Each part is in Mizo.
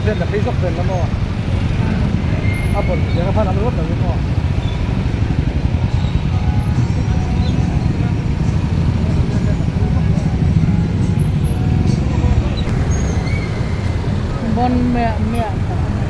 Ven la phei zawk vel la maw? A bon tiang a phan am ringawt lo hi maw? Bon miah miah tak a ni.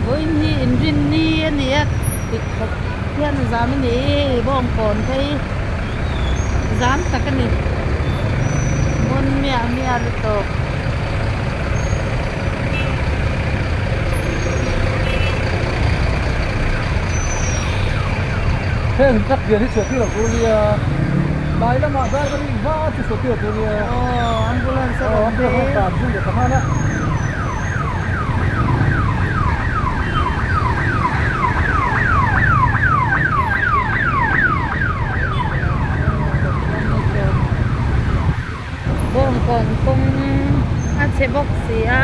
Vawiin hi inrinni a ni a dik khat hian a zam a ni bawngkawn phei zam tak a ni bawn miah miah lutuk. Heng truck lian hi chhuah tir lo tur nia tlai lamah driver hi hma chu chhuah tir lo tur nia aw ambulance a rawn phei ambulance a rawn tlan zui leh ta nghal a. Bawngkawn kawng a chhe bawk si a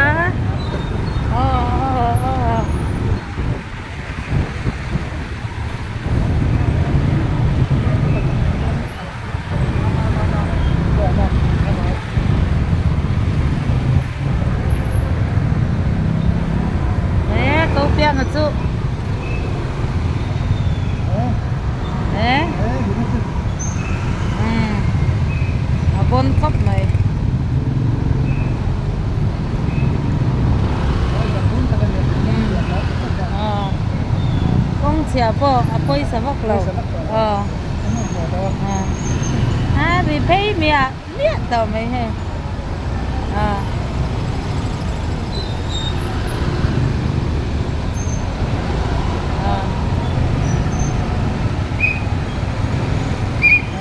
aw e ko pianga chu e. Umm a bawn khawp mai. Umm kawng chhia pawh a pawisa vak lo aw a ri phei miah miah tawh mai hei aw.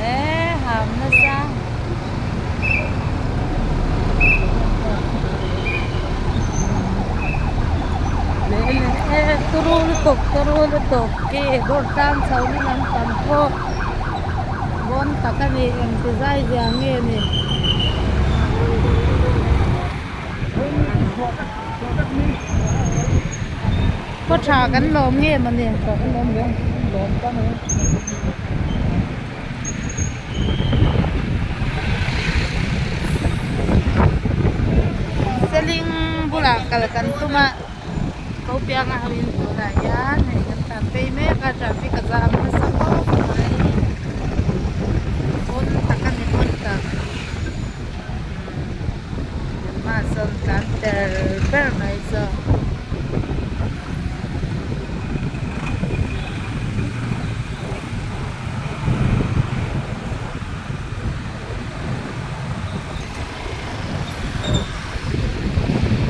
Eee ham nasa. Leh leh turu lutuk turu lutuk khi dawr tlang chho ni lampang pawh bawn tak a ni engti zai zia nge ni. Khaw tha kan lawm nge mawni? Tha kan lawm hle, lawm tan a ni. Seling bulah kal kan tum a, ko pianga ho in tunah hian hei kan tlan phei mek a, traffic a zam nasa khawp mai. Pawn tak a ni pawn tak. Mahse tlan per per mai chu.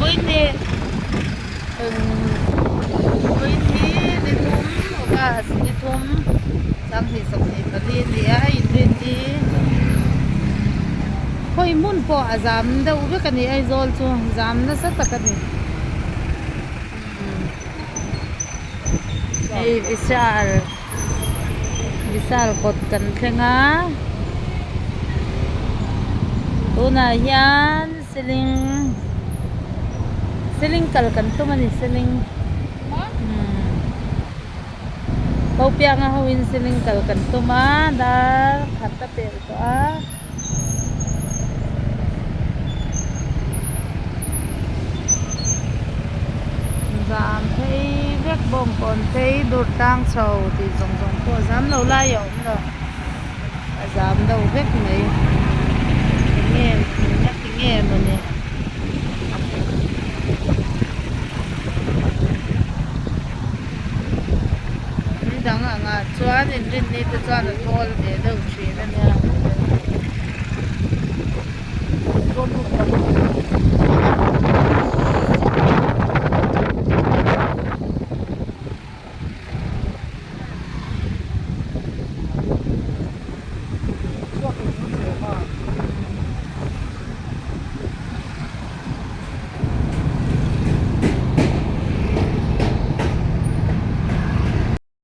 Vawiin vawiin hi ni thum August ni thum 2024 a ni a inrinni khawi hmun pawh a zam deuh vek a ni Aizawl chu zam nasa tak a ni. Hei Vishal Vishal kawt kan thleng a tunah hian seling seling kal kan tum a ni seling umm ko pianga ho in seling kal kan tum a dar khat a pelh tawh a. Zam phei vek bawngkawn phei dur tlang chho tih zawng zawng pawh a zam lo lai a awm lo a zam deuh vek mai enge eng a ti nge mawni ni dang angah chuan inrinni te chuan a thawl ve deuh thin a nia.